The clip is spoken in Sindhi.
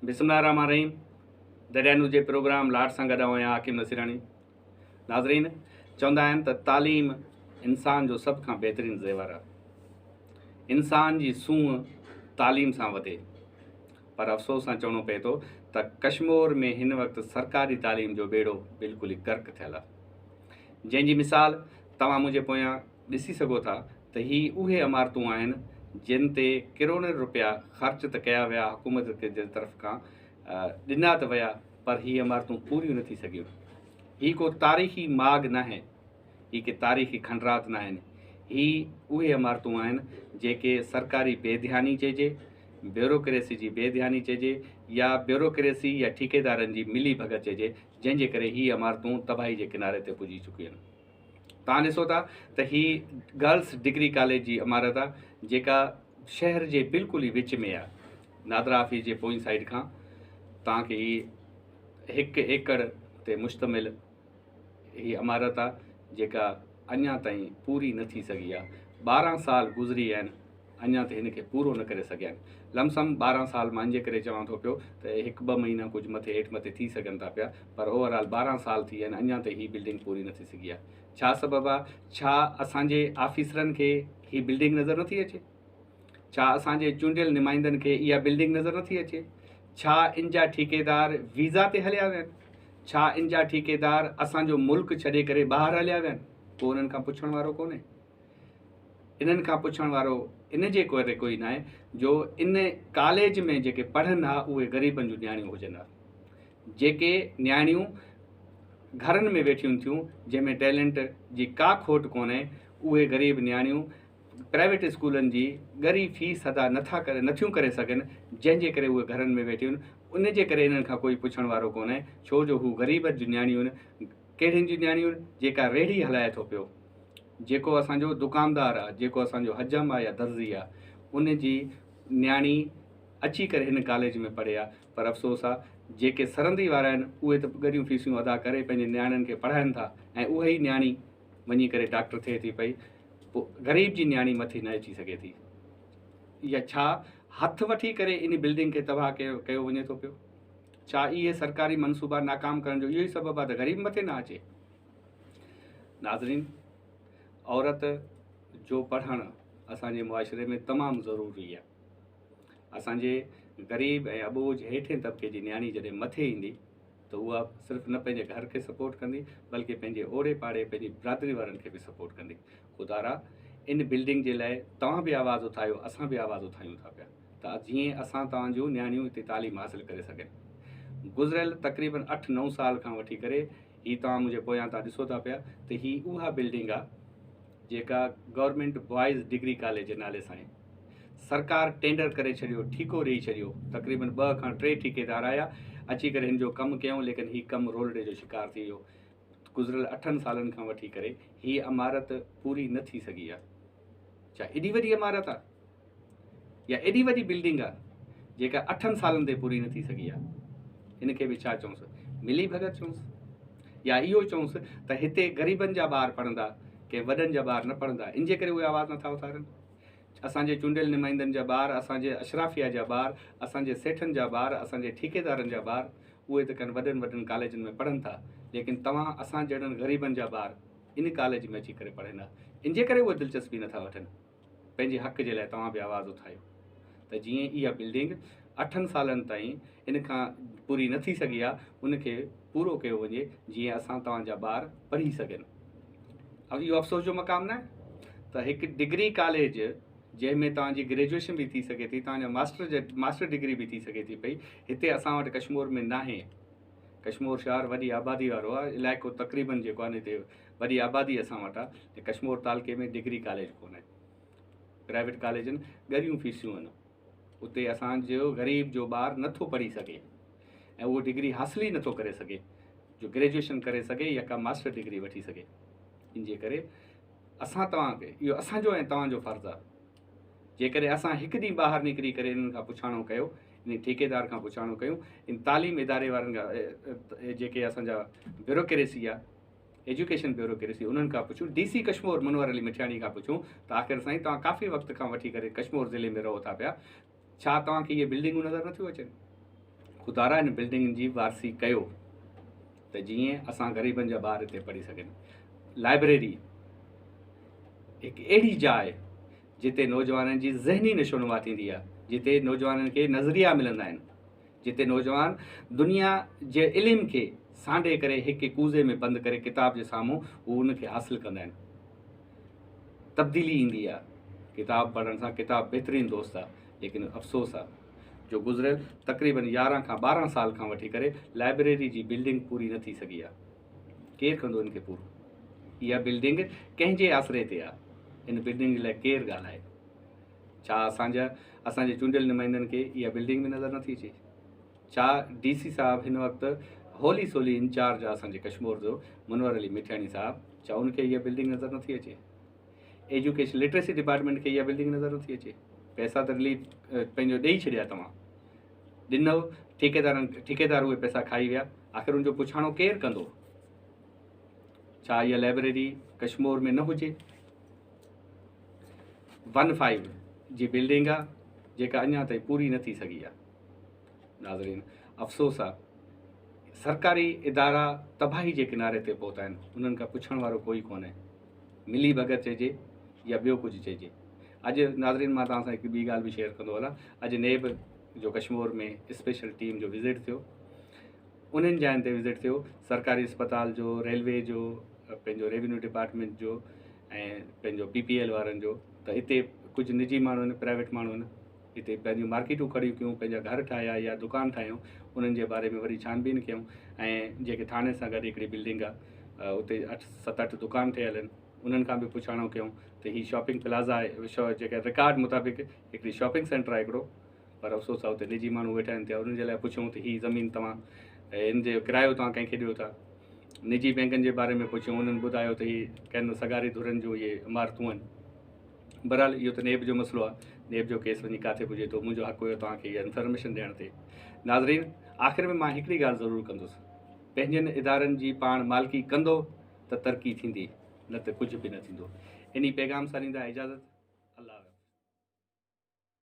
بسم الله الرحمن الرحيم دريا نيوز جي پروگرام لاٽ سان گڏ آئون آهيان حاڪم نصيراڻي. ناظرين چوندا آهن ته تعليم انسان جو سڀ کان بهترين زيور آهي. انسان جي سونهن تعليم سان وڌي پر افسوس سان چوڻو پئي ٿو ته ڪشمور ۾ هن وقت سرڪاري تعليم جو ٻيڙو بلڪل ئي غرق ٿيل آهي. جنهن جي مثال توهان منهنجي پويان ڏسي سگهو ٿا ته هي اهي عمارتون آهن جن تي ڪروڙين رپيا خرچ ته ڪيا ويا حڪومت جي طرف کان ڏنا ته ويا پر هي عمارتون پوريون نه ٿي سگهيون. هي ڪو تاريخي ماڳ ناهي، هي ڪي تاريخي کنڊرات ناهن، هي اهي عمارتون آهن جيڪي سرڪاري بي ڌياني چئجي، بيوروڪريسي جي بي ڌياني چئجي يا بيوروڪريسي يا ٺيڪيدارن جي ملي ڀڳت چئجي جنهن جي ڪري هي عمارتون تباهي جي ڪناري تي پڄي چڪيون آهن. توهان ڏسو ٿا ته هي گرلس ڊگري ڪاليج جي عمارت آ جيڪا شهر جي بلڪل ئي وچ ۾ آ نادرا آفيس جي پوئين سائيڊ کان توهان کي هي هڪ ايڪڙ تي مشتمل هي عمارت آ جيڪا اڃا تائين پوري نه ٿي سگهي آ 12 سال گذري ويا آهن اڃا ته هن کي پورو نه ڪري سگهيا آهن. لم سم 12 سال مان ان جي ڪري چوان ٿو پيو ته هڪ ٻه مهينا ڪجهه مٿي هيٺ مٿي ٿي سگهن ٿا پيا پر اوور آل 12 سال ٿي ويا آهن اڃا ته هي بلڊنگ پوري نه ٿي سگهي آهي. ڇا سبب آهي؟ ڇا اسان جي آفيسرن کي هي بلڊنگ نظر نٿي اچي؟ ڇا اسان جي چونڊيل نمائندن کي اها بلڊنگ نظر نٿي اچي؟ ڇا ان جا ٺيڪيدار ويزا تي هليا ويا آهن؟ ڇا ان جا ٺيڪيدار اسان جو ملڪ ڇڏي ڪري ٻاهر هليا ويا آهن؟ ڪو انهن کان پڇڻ وارو ڪونهي. انهن کان پڇڻ وارو ان جي ڪري ڪوئي ناهي جو ان ڪاليج ۾ جيڪي پڙهن ها اهي غريبن جون نياڻيون هجن ها جيڪي نياڻيون گهرن ۾ ويٺيون ٿيون جنهن ۾ ٽيلنٽ جي ڪا کوٽ ڪونهي اهي غريب نياڻيون پرائيويٽ اسڪولن جي ڳري فيس ادا نٿا ڪري نٿيون ڪري سگهن جنهن جي ڪري اهي گهرن ۾ ويٺيون ان جي ڪري انهن کان ڪوئي پڇڻ وارو ڪونهي ڇو جو هو غريب جون نياڻيون ڪهڙين جون نياڻيون جيڪا ريڙهي هلائي ٿو پيو جيڪو اسان جو دڪاندار آ، جيڪو اسان جو حجم آ يا درزي آ، ان جي نياڻي اچي ڪري هن ڪاليج ۾ پڙهي آ، پر افسوس آ جيڪي سرندي وارا آهن اهي ته ڳريون فيسون ادا ڪري پنهنجي نياڻين کي پڙهائن ٿا ۽ اها ئي نياڻي وڃي ڪري ڊاڪٽر ٿئي ٿي پئي، پوء غريب جي نياڻي مٿي نه اچي سگهي ٿي. يا ڇا هٿ وٺي ڪري ان بلڊنگ کي تباهه ڪيو ڪيو وڃي ٿو پيو؟ ڇا اهي سرڪاري منصوبا ناڪام ڪرڻ جو اهو ئي سبب آ ته غريب مٿي نه اچي؟ ناظرين عورت جو پڙهڻ اسان جي معاشري ۾ تمام ضروري آهي. اسان جي غريب ۽ اٻوجهه هيٺين طبقي جي نياڻي جڏهن مٿي ايندي ته اها صرف نه پنهنجي گهر کي سپورٽ ڪندي بلڪه پنهنجي اوڙي پاڙي پنهنجي برادري وارن کي به سپورٽ ڪندي. خدارا ان بلڊنگ جي لاء توهان به آواز اٿايو اسان به آواز اٿايون ٿا پيا ته جيئن اسان توهان جون نياڻيون هتي تعليم حاصل ڪري سگهن. گذريل تقريبن اٺ نو سال کان وٺي ڪري هي توهان منهنجي پويان تان ڏسو ٿا پيا ته هي اها بلڊنگ آ جيڪا گورنمينٽ بوائز ڊگري ڪاليج جي نالي سان آهي. سرڪار ٽينڊر ڪري ڇڏيو، ٺيڪو ڏئي ڇڏيو، تقريبن ٻه کان ٽي ٺيڪيدار آيا اچي ڪري هن جو ڪم ڪيائون ليڪن هي ڪم رولڙي جو شڪار ٿي ويو. گذريل اٺن سالن کان وٺي ڪري هي عمارت پوري نه ٿي سگهي آ. ڇا ايڏي وڏي عمارت آ؟ يا ايڏي وڏي بلڊنگ آ جيڪا اٺن سالن تي پوري نه ٿي سگهي آ ان کي به ڇا چئونس ملي ڀڳت چئونس يا اهو چئونس ته هتي غريبن جا ٻار پڙهندا ڪنهن وڏن جا ٻار نه پڙهندا ان جي ڪري اهي آواز نٿا اٿارن اسان جي چونڊيل نمائندن جا ٻار اسان جي اشرافيا جا ٻار اسان جي سيٺن جا ٻار اسان جي ٺيڪيدارن جا ٻار اهي ته ڪن وڏن وڏن ڪاليجن ۾ پڙهن ٿا ليڪن توهان اسان جهڙن غريبن جا ٻار ان ڪاليج ۾ اچي ڪري پڙهن ها ان جي ڪري اهي دلچسپي نٿا وٺن پنهنجي حق جي لاء توهان به آواز اٿايو ته جيئن اها بلڊنگ اٺن سالن تائين ان کان پوري نه ٿي سگهي آهي ان کي پورو ڪيو وڃي جيئن اسان توهان جا ٻار پڙهي سگهن. اهو افسوس جو مقام نه ته هڪ ڊگري ڪاليج جنهن ۾ توهان جي گريجوئيشن به ٿي سگهي ٿي توهان جا ماسٽر ماسٽر ڊگري به ٿي سگهي ٿي پئي هتي اسان وٽ ڪشمور ۾ ناهي. ڪشمور شهر وڏي آبادي وارو آهي علائقو تقريبن جيڪو آهي هتي وڏي آبادي اسان وٽ آهي ڪشمور تعلقي ۾ ڊگري ڪاليج ڪونهي پرائيويٽ ڪاليجن ڳريون فيسيون آهن اتي اسان جو غريب جو ٻار نٿو پڙهي سگهي ۽ اهو ڊگري حاصل ئي نٿو ڪري سگهي جو گريجوئيشن ڪري سگهي يا ڪا ماسٽر ڊگري وٺي سگهي ان جي ڪري اسان توهان کي اهو اسان جو ۽ توهان جو فرض آهي جيڪڏهن اسان هڪ ڏينهن ٻاهر نڪري ڪري انهن کان پڇاڻو ڪيو، انهي ٺيڪيدار کان پڇاڻو ڪيون، ان تعليم اداري وارن کان جيڪي اسان جا بيوروڪريسي آ، ايجوڪيشن بيوروڪريسي انهن کان پڇون، ڊي سي ڪشمور منور علي مٺياڻي کان پڇون ته آخر سائين توهان ڪافي وقت کان وٺي ڪري ڪشمور ضلعي ۾ رهو ٿا پيا، ڇا توهان کي اهي بلڊنگون نظر نٿيون اچن؟ خدارا ان بلڊنگن جي وارثي ڪيو ته جيئن اسان غريبن جا ٻار هتي پڙهي سگهن. لائبريري هڪ اهڙي جاء جتي نوجوانن جي ذهني نشونما ٿيندي آهي، جتي نوجوانن کي نظريا ملندا آهن، جتي نوجوان دنيا جي علم کي سانڍي ڪري هڪ ڪوزي ۾ بند ڪري ڪتاب جي سامهون هو ان کي حاصل ڪندا آهن. تبديلي ايندي آهي ڪتاب پڙهڻ سان، ڪتاب بهترين دوست آهي، ليڪن افسوس آهي جو گذريل تقريبن 11 کان 12 سال کان وٺي ڪري لائبريري جي بلڊنگ پوري نه ٿي سگهي آهي. ڪير ڪندو ان کي پورو؟ اها بلڊنگ ڪنهن جي آسري تي آهي؟ ان بلڊنگ جي لاء ڪير ڳالهائي؟ ڇا اسان جا اسان جي چونڊيل نمائندن کي اها بلڊنگ به نظر نٿي اچي؟ ڇا ڊي سي صاحب هن وقت هولي سولي انچارج آهي اسان جي ڪشمور جو منور علي مٺياڻي صاحب، ڇا ان کي اها بلڊنگ نظر نٿي اچي؟ ايجوڪيشن لٽريسي ڊپارٽمينٽ کي اها بلڊنگ نظر نٿي اچي؟ پئسا ته رليف پنهنجو ڏيئي ڇڏيا توهان ڏنو ٺيڪيدارن، ٺيڪيدار اهي پئسا کائي ويا، آخر ان جو پڇاڻو ڪير ڪندو؟ ڇا اها لائبريري ڪشمور ۾ نه هجي؟ ون فائيو جي بلڊنگ آ جيڪا اڃا تائين پوري نه ٿي سگهي آ. ناظرين افسوس آ سرڪاري ادارا تباهي جي ڪناري تي پهتا آهن، انهن کان پڇڻ وارو ڪوئي ڪونهي، ملي ڀڳت چئجي يا ٻيو ڪجهه چئجي. اڄ ناظرين مان توهان سان هڪ ٻي ڳالهه به شيئر ڪندو هلان، اڄ نيب جو ڪشمور ۾ اسپيشل ٽيم جو وزٽ ٿيو، انهن جاين تي وزٽ ٿيو سرڪاري اسپتال جو، ريلوي جو، پنهنجو ريونيو ڊپارٽمينٽ جو ۽ پنهنجو پي پي ايل وارن جو، ته اتي ڪجهه نجي ماڻهو آهن، پرائيويٽ ماڻهو آهن، اتي پنهنجون مارڪيٽون کڙيون ڪيون، پنهنجا گهر ٺاهيا يا دڪان ٺاهيون، انهن جي باري ۾ وري ڇان بين ڪيون ۽ جيڪي ٿاڻي سان گڏ هڪڙي بلڊنگ آهي اتي اٺ ست اٺ دڪان ٺهيل آهن، انهن کان به پڇاڻو ڪيون ته هي شاپنگ پلازا آهي، جيڪا رڪارڊ مطابق هڪڙي شاپنگ سينٽر آهي هڪڙو، پر افسوس آهي اتي نجي ماڻهو ويٺا آهن ته انهن جي لاء پڇيون ته هي زمين توهان ان جو ڪرايو توهان ڪنهن کي ڏيو ٿا؟ نجي بينڪن جي باري ۾ پڇيون، انهن ٻڌايو ته هي ڪن سگاري ڌرين جون اهي عمارتون آهن. بهرحال اهو ته نيب جو مسئلو آهي، نيب جو ڪيس وڃي ڪاٿي پڄي ٿو، منهنجو حق هيو توهان کي اها انفارميشن ڏيڻ تي. ناظرين آخر ۾ مان هڪڙي ڳالهه ضرور ڪندس، پنهنجن ادارن جي پاڻ مالڪي ڪندو ته ترقي ٿيندي، نه ته ڪجهه به نه ٿيندو. انهي پيغام سان ڏيندا اجازت. الله.